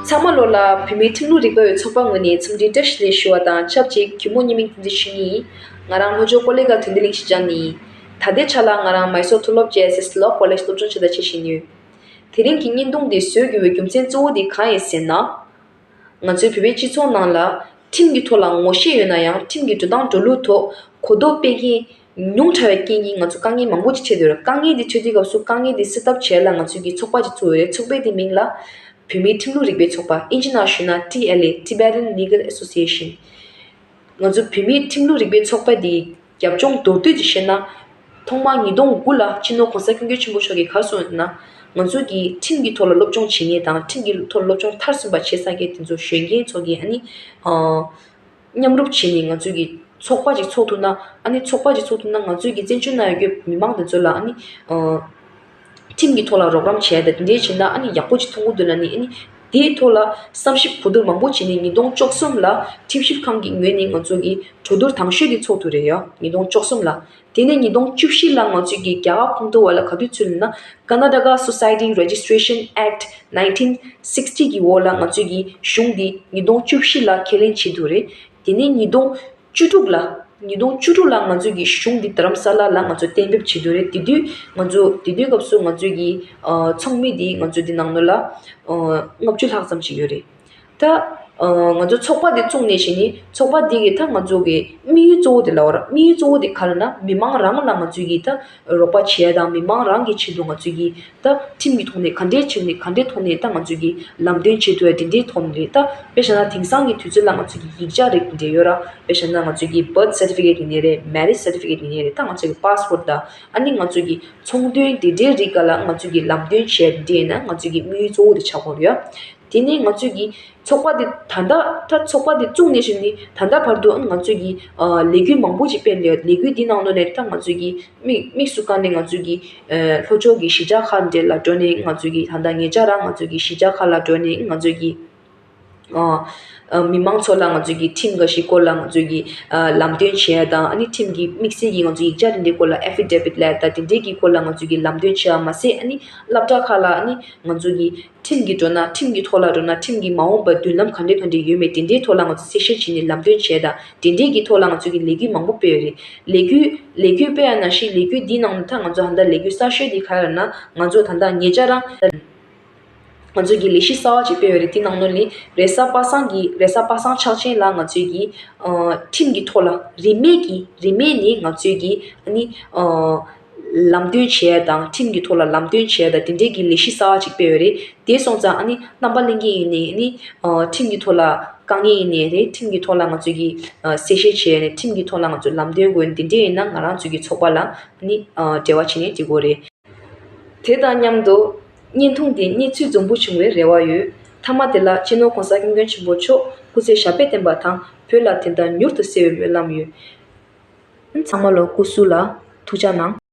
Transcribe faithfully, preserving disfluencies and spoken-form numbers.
ཚང་མ་ལོ་ལ་བོད་མིའི་ཁྲིམས་ལུགས་རིག་པ་བའི་ཚོགས་པ་ངོས་ནས་འཚམས་འདྲི་བཀྲ་ཤིས་བདེ་ལེགས་ཞུ་བ་དང་ཆབས་ཅིག་གུས་མོ་ཉི་མིང་བསྟན་འཛིན་ཆོས་ཉིད་ཡིན། ང་རང་ལྷོ་ཕྱོགས་ཀོ་ལི་གྷལ་དོན་ལྡན་གླིང་གཞིས་ཆགས་ནས་ཡིན། ད་ལྟའི་ཆ་ལ་ང་རང་མའི་སོར་མཐོ་སློབ་ཅེ་ཨེས་ཨེས་ལོ་ཀོ་ལེཇ་སློབ་སྦྱོང་བྱེད་དང་བྱེད་བཞིན་ཡོད། དེ་རིང་གི་བརྙན་ཐུང་འདི་བཟོ་དགོས་པའི་རྒྱུ་མཚན་གཙོ་བོ་འདི་གང་ཡིན་ཟེར་ན། ང་ཚོའི་བོད་པའི་སྤྱི་ཚོགས་ནང་ལ་ཁྲིམས་ཀྱི་ཐོག་ལ་ངོ་ཤེས་ཡོད་ན་ཡང་ཁྲིམས་ཀྱི་འགྲོ་སྟངས་འགྲོ་ལུགས་ཐོག་གོ་རྟོགས་སྤེལ་མཁན་ཉུང་དྲགས་པའི་རྐྱེན་གྱིས་ང་ཚོ་དཀའ་ངལ་མང་པོ་ཅིག་འཕྲད་བསྡད་ཡོད་རེད། དཀའ་ངལ་འདི་འཕྲད་དུས་སྐབས་སུ་དཀའ་ངལ་འདི་སེལ་ཐབས་བྱེད་ལ་ང་ཚོས་ཀྱི་ཚོགས་པ་ཅིག་བཙུགས་ཡོད་རེད། ཚོགས་པའི་འདི་མིང་ལ་བོད་མིའི་ཁྲིམས་ལུགས་རིག་པའི་ཚོགས་པ། ཨིན་ཇི་ནང་ཞུས་ན་ཊི་ཨེལ་ཨེ། Tibetan Legal Association། ང་ཚོ་བོད་མིའི་ཁྲིམས་ལུགས་རིག་པའི་ཚོགས་པ་འདི་རྒྱབ་ལྗོངས་མདོར་བསྡུས་ཅིག་བཤད་ན། ཐོག་མར་ཉིས་སྟོང་དགུ་ལ་སྤྱི་ནོར་༸གོང་ས་༸སྐྱབས་མགོན་ཆེན་པོ་མཆོག་གིས་ག་རེ་གསུངས་ཡོད་ན། ང་ཚོ་གི་ཁྲིམས་ཀྱི་ཐོག་ལ་སློབ་སྦྱོང་བྱེད་མཁན་དང་ཁྲིམས་ཀྱི་ཐོག་ལ་སློབ་སྦྱོང་མཐར་སོན་པ་བྱེད་ས་མཁན་དེ་ཚོ་གཞོན་སྐྱེས་ཚོ་གིས་ཨ་ནི། ཨ། མཉམ་རུབ་བྱས་ནས་ང་ཚོ་གི་ཚོགས་པ་ཅིག་ཚོགས་ཐུབ་ན། ཨ་ནི་ཚོགས་པ་ཅིག་ཚོགས་ཐུབ་ན་ང་ཚོའི་གི་བཙན་བྱོལ་ནང་ཡོད་རྒྱུ་མི་མང་དེ་ཚོ་ལ་ཨ་ནི། ཨ། ཁྲིམས་ཀྱི་ཐོག་ལ་རོགས་རམ་བྱས་ཏེ་དེ་འདྲའི་བྱས་ན་ཨ་ནི་ཡག་པོ་ཅིག་མཐོང་གི་འདུག་ལབ་ནས། ཨ་ནི་དེའི་ཐོག་ལ་བསམ་ཞིབ་གོ་བསྡུར་མང་པོ་བྱས་ནས་ཉིས་སྟོང་བཅུ་གསུམ་ལ་ཁྲིམས་ཞིབ་ཁང་གི་ངོས་ནས་ང་ཚོ་གི་གྲོས་བསྡུར་དང་ཤོས་དེ་ཚོགས་ཐུབ་རེད་ཡ། ཉིས་སྟོང་བཅུ་གསུམ་ལ། དེ་ནས་ཉིས་སྟོང་བཅུ་བཞི་ལ་ང་ཚོས་ཀྱི་རྒྱ་གར་ཁོངས་གཏོགས་པ་ལ་ག་དུས་ཚུད་ལབ་ན། Karnataka Society Registration Act nineteen sixty གི་འོག་ལ་ང་ཚོས་ཀྱི་གཞུང་འདི་ཉིས་སྟོང་བཅུ་བཞི་ལ་ཁས་ལེན་བྱེད་ཐུབ་རེད། དེ་ནས་ཉིས་སྟོང་བཅུ་དྲུག་ལ། ཉིས་སྟོང་བཅུ་དྲུག་ལ་ང་ཚོས་ཀྱི་གཞུང་འདི་རྡ་རམ་ས་ལ་ལ་ང་ཚོས་གཏན་འབེབས་བྱེད་ཐུབ་རེད། དེ་དུས་ང་ཚོ་དེ་དུས་སྐབས་སུ་ང་ཚོས་ཀྱི་ཨ་ཚོགས་མི་འདི་ང་ཚོ་འདི་ནང་ལོགས་ལ་ཨ་ལྔ་བཅུ་ལྷག་ཙམ་ཅིག་ཡོད་རེད། ད་ཨ་ང་ཚོ་ཚོགས་པ་འདི་བཙུགས་ནས་བྱས་ནས་ཚོགས་པ་འདི་གི་ད་ང་ཚོ་གི་དམིགས་ཡུལ་གཙོ་བོ་དེ་ལབ་པ་ར། དམིགས་ཡུལ་གཙོ་བོ་དེ་ག་རེ་ན་མི་མང་རང་ལ་ང་ཚོས་ཀྱི་ད་རོགས་པ་བྱེད་ཡ་དང་མི་མང་རང་གི་ཆེད་དུ་ང་ཚོས་ཀྱི་ད་ཁྲིམས་ཀྱི་ཐོག་ནས་ག་འདྲའི་བྱས་ནས་ག་འདྲའི་ཐོག་ནས་ད་ང་ཚོས་ཀྱི་ལམ་སྟོན་བྱེད་ཐུབ་ཡ་དེ་འདྲའི་ཐོག་ནས་རེད། ད་དཔེ་བཞག་ན་དེང་སང་གི་དུས་ཚོད་ལ་ང་ཚོས་ཀྱི་ཡིག་ཆ་རིགས་དེ་འདྲ་ཡོད་ར། དཔེ་བཞག་ན་ང་ཚོས་ཀྱི་birth certificate ཡིན་ནའི་རེད། marriage certificate ཡིན་ནའི་རེད། ད་ང་ཚོས་ཀྱི་passport དང་ཨ་ནི་ང་ཚོས་ཀྱི་ཚོང་དོན་དེ་འདྲའི་རིགས་ག་ལ་ང་ཚོས་ཀྱི་ལམ་སྟོན་བྱས་དེ་འདྲ་ཡིན་ན་ང་ཚོས་ཀྱི་དམིགས་ཡུལ་གཙོ་བོ་དེ་ཆགས་ཀྱི་ཡོད་རེད་ཡ། དེ་ནས་ང་ཚོས་ཀྱི་ཚོགས་པ་འདི་ད་ལྟ་ད་ཚོགས་པ་འདི་བཙུགས་ནས་བཞིན་ནི་ད་ལྟ་བར་དུ་ང་ཚོས་ཀྱི་ཨ་ལས་འགུལ་མང་པོ་ཅིག་སྤེལ་ཡོད། ལས་འགུལ་འདི་ནང་ལོགས་ནས་ད་ང་ཚོས་ཀྱི་དམིགས་དམིགས་སུ་བཀར་ནས་ང་ཚོས་ཀྱི་ཨ་ལྷོ་ཕྱོགས་ཀྱི་གཞིས་ཆགས་ཁག་འདྲ་ལ་འགྲོ་ནས་ང་ཚོས་ཀྱི་ད་ལྟ་ཉེ་ཆར་རང་ང་ཚོས་ཀྱི་གཞིས་ཆགས་ཁག་ལ་འགྲོ་ནས་ང་ཚོས་ཀྱི་ཨ་ཨ་མི་མང་ཚོ་ལ་ང་ཚོས་ཀྱི་ཁྲིམས་འགའ་ཞིག་སྐོར་ལ་ང་ཚོས་ཀྱི་ཨ་ལམ་སྟོན་བྱེད་ཡ་དང་ཨ་ནི་ཁྲིམས་ཀྱི་དམིགས་བསལ་གྱི་ང་ཚོ་ཡིག་ཆ་དེ་འདྲའི་སྐོར་ལ་affidavit ལབ་ཡ་ད་དེ་འདྲའི་གི་སྐོར་ལ་ང་ཚོས་ཀྱི་ལམ་སྟོན་བྱེད་ཡ་མ་ཟད། ཨ་ནི་སློབ་གྲྭ་ཁག་ལ་ཨ་ནི་ང་ཚོས་ཀྱི་ཁྲིམས་ཀྱི་འགྲོ་ན་ཁྲིམས་ཀྱི་ཐོག་ལ་འགྲོ་ན་ཁྲིམས་ཀྱི་མ་འོངས་པར་མདུན་ལམ་ག་འདྲ་ག་འདྲ་ཡོད་མེད་དེ་འདྲའི་ཐོག་ལ་ང་ཚོ་གསལ་བཤད་བྱས་ནས་ལམ་སྟོན་བྱས་དང་དེ་འདྲའི་གི་ཐོག་ལ་ང་ཚོ་གི་ལས་འགུལ་མང་པོ་སྤེལ་ཡོད་རེད། ལས་འགུལ་ལས་འགུལ་སྤེལ་ཡ་ནང་བཞིན་ལས་འགུལ་འདིའི་ནང་ནས་ད་ང་ཚོ་ཧ་ད་ལས་འགུལ་གསར་ཤོས་འདི་ག་རེ་ན་ང་ཚོ་ད་ལྟ་ཉེ་ཆར་རང་ང་ཚོ་གི་ལས་གཞི་གསར་བ་ཅིག་སྤེལ་ཡོད་རེད། དེ་ནང་ནས་རེས་གཟའ་པ་སངས་ཀྱི་རེས་གཟའ་པ་སངས་ཕྱག་ཆེན་ལ་ང་ཚོས་ཀྱི་ཨ་ཁྲིམས་ཀྱི་ཐོག་ལ་རིན་མེད་ཀྱི་རིན་མེད་ནས་ང་ཚོས་ཀྱི་ཨ་ནི་ཨ། ལམ་སྟོན་བྱས་དང་ཁྲིམས་ཀྱི་ཐོག་ལ་ལམ་སྟོན་བྱས་དང་དེ་འདྲའི་གི་ལས་གཞི་གསར་བ་ཅིག་སྤེལ་ཡོད་རེད། དེ་སོང་ཙང་ཨ་ནི་རྣམ་པ་ལྷན་རྒྱས་ཡིན་ནའི་ཨ་ནི་ཨ་ཁྲིམས་ཀྱི་ཐོག་ལ་དཀའ་ངལ་ཡིན་ནའི་རེད། ཁྲིམས་ཀྱི་ཐོག་ལ་ང་ཚོས་ཀྱི་ཨ་གསལ་བཤད་བྱས་ནས་ཁྲིམས་ཀྱི་ཐོག་ལ་ང་ཚོས་ལམ་སྟོན་དགོས་ནས་དེ་འདྲ་ཡིན་ན་ང་རང་ཚོའི་གི་ཚོགས་པ་ལ་ཨ་ནི་ཨ་འབྲེལ་བ་བྱས་ནས་འགྲིག་གི་རེད། དེ་དང་མཉམ་དུ་བརྙན་ཐུང་འདི་གནས་ཚུལ་འཛོམས་པོ་བྱུང་བའི་རེ་བ་ཡོད། མཐའ་མ་དེ་ལ་སྤྱི་ནོར་༸གོང་ས་༸སྐྱབས་མགོན་ཆེན་པོ་མཆོག་སྐུ་ཚེ་ཞབས་པད་བརྟན་པ་དང་བོད་ལ་དོན་དག་མྱུར་དུ་གསལ་བའི་སྨོན་ལམ་ཡོད། ཚང་མ་ལ་སྐུ་གཟུགས་ལ་ཐུགས་ཅག་གནང་།